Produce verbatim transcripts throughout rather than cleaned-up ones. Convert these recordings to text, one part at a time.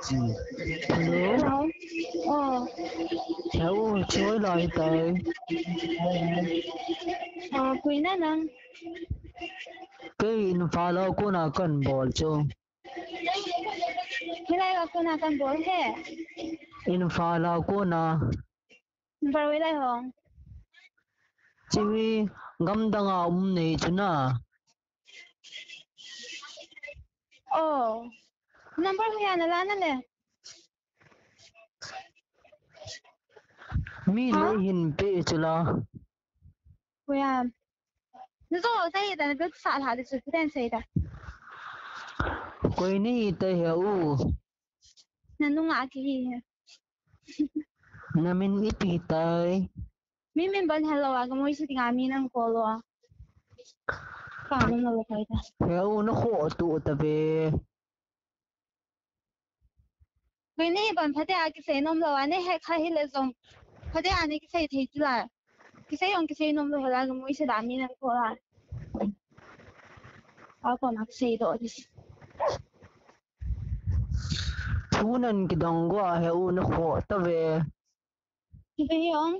Hello. Hello. Oh. Hello, choi lai tai. Oh, koi na nang. Kei Imphal a kona kan bol chu. Hoilai a kona kan bol he. Imphal a kona. Imphal hoilai hong. Chimi gamdang a um nei chu na. Oh. Number hoiya na la na le. Mi ha? Lei hin pe chu la. Hoiya. Na jo sei ta na sa la de chu den sei ta. Koi ni ta he u. Na nunga ki hi he. Na min ipi tai. Mi min ban hello a, ka moi si tinga mi nang ko lo a. Ka mo mo kai ta. He u na kho tu ta ve. Koi ni ban phate a kisei nom lo a, ne he kha hi le jong. Phate a ne kisei thei tu la. Kisei jong kisei nom lo la, ka moi si da mi nang ko la. A ko na kisei do di. Thu nan kidong go a he u na kho ta ve. Kibe hi ong.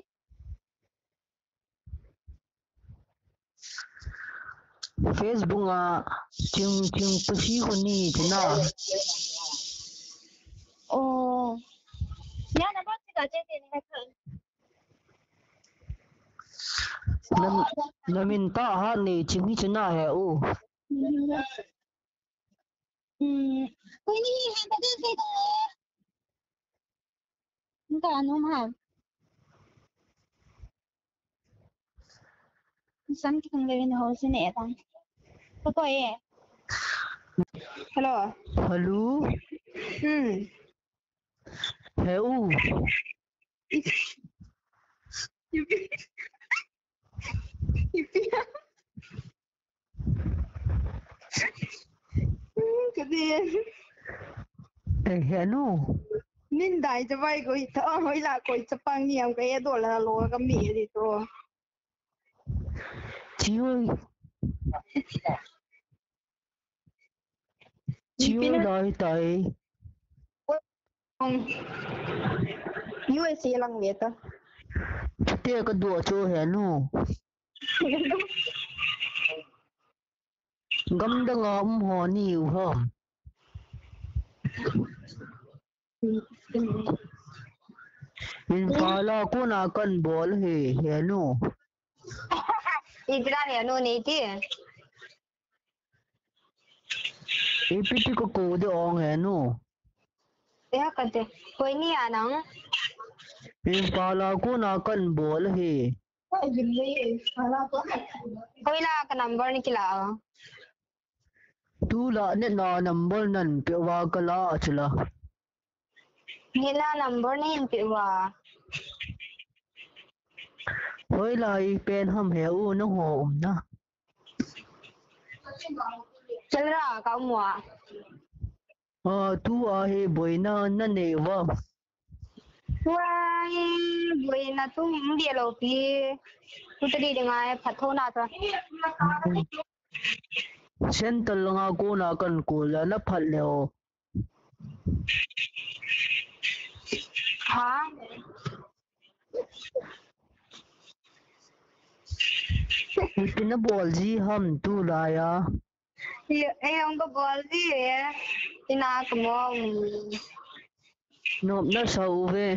Facebook a ching ching pusi ko ni tina. Oh. Ya na ba ti ka che te ni ka. Nam, namin ta ha ni ching hi tina he u. Hmm. Koi ni hi han ta de se ko. Nka anum ha. Sam ki kang levin ho sine ta. Ko ko e. Hello. Hello. Hmm. He u. Ipi. Ipi. Kati. Eh, he nu. Nin dai cha vai ko ita, oh, hoila ko cha pang ni am ka e do la lo ka mi di to. Chiu. Chiu lai tai. U S A lang ve ta. Te ka dua chu he nu. Gamdang a um ho ni u ham. Imphal a kona kan bol he, he nu. Iti dan he nu ni ti. Ipi ti ko ko de ong he nu. Ya ka te. Koi ni a nang. Imphal a kona kan bol he. Hoila ka number ni kila. Tula ne na number nan pe wa ka la chula. Ni la number ni pe wa. Hoila i pen ham he u na ho um na. Chalra ka um wa. A, tu a hi boina na nei va. Tua hi boina tu um dia lo pi. Tu tadi dengai phat tho na ta. Central langa kona kan kul la na phat leo. Ha? Ipi na bol ji ham tu laiya. Ei, ei, hung ka bol ji e. Ina ka mo. Nop na sa u ve.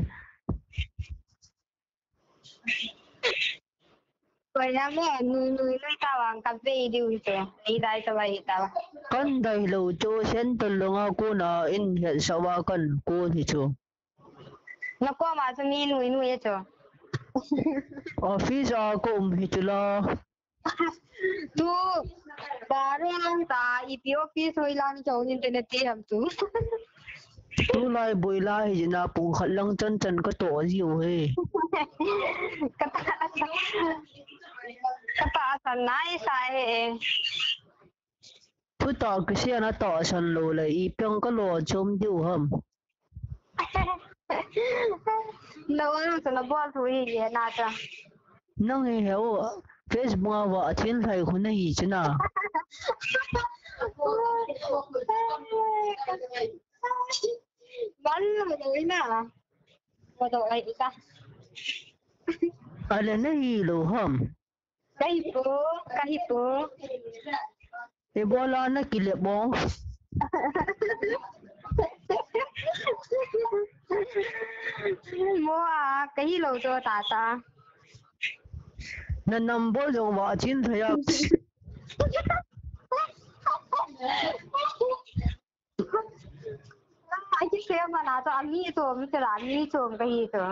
Koi na mo, nui, nui, nui ta vang ka ve diu to. Nei dai ta vai ta va. Kan dai lo cho Central langa kona in het sa va kan ko hi cho. Na koma chu mi nui nui e chu. Office a ka um hi chu la. Tu, baru lang ta, ipi office hoi lang chu internet ti ham tu. Tu lai boi lai hi na pung khat lang chan chan ka to ji u he. Ka ta, ka ta sa nai sa he. Thuta kisian a tahsan lou le, ipi ang ka lo chom diu ham. Lo, lo, lo, bol thu hi ye na ta. Nang hi he o, Facebook a va thin lai khu na hi china. An lo lo ina. Lo lo ai ita. Ale na hi lo ham. Kahi po, kahi po. Ibola na kile bong. Mo a, kahi lo to tata. Na number jong wa chin thaya. Ai, kisem mana to, ami to, mi to la, mi to, kahi to.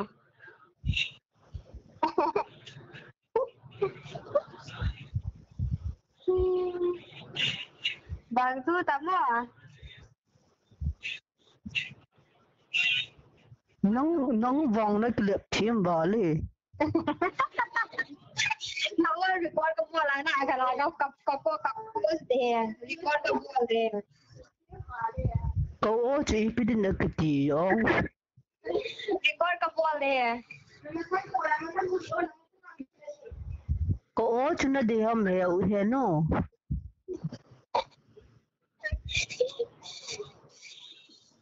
Bang tu tamo. Nang, nang vang na clip thim ba le. Nang record ka bol a na, ka la ka, ka, ka, ka, ka post de. Record ka bol de. Ka o chu ipi din a kiti jong. Record ka bol de. Ka o chu na de ham he u he no.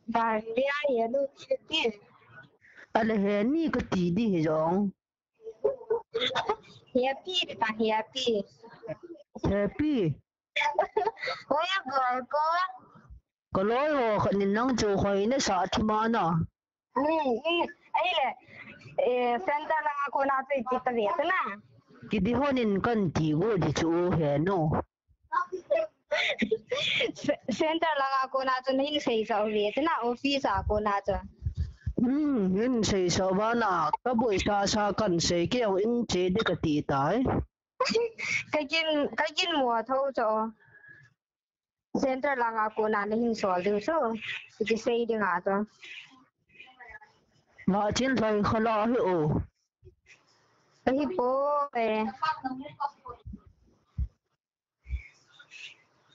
Ba, de a he no ti. Ale he ni kati di he jong. Happy ta, happy. Happy. Ko ya ko ko. Ka loi ho khat nin nang chu khoi na sa thima na. Ni, ni, ai le, eh, center langa kona chu iti ta ve ta na. Kidi ho nin kan ti go di chu he no. Ce-, center langa kona chu na hin sei sa ve ta na, office a kona chu. Hmm, hin sei sa ba na, ka boi sa sa kan sei ke in che de kati tai. Ka kin, ka kin mo tho cho. Center langa kona na hin sol ding chu. Iti sei ding a chu. Ma chin lai khala hi o. Kahi po e.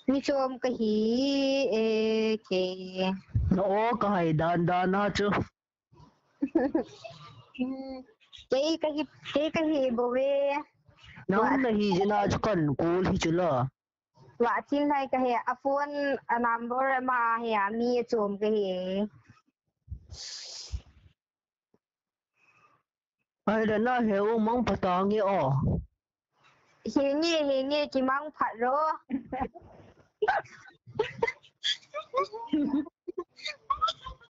Mi chom kahi e ke. Na o ka hai dan dan a chu. Hmm, kei kahi, kei kahi bou ve. Nang nahi jeh a chu kan call hi chu la. Vachin hai kahi, a phone, a number ma hi a, mi chom kahi. Ai le na he u mang phat a nge o. He nge, he nge, kimang phat ro.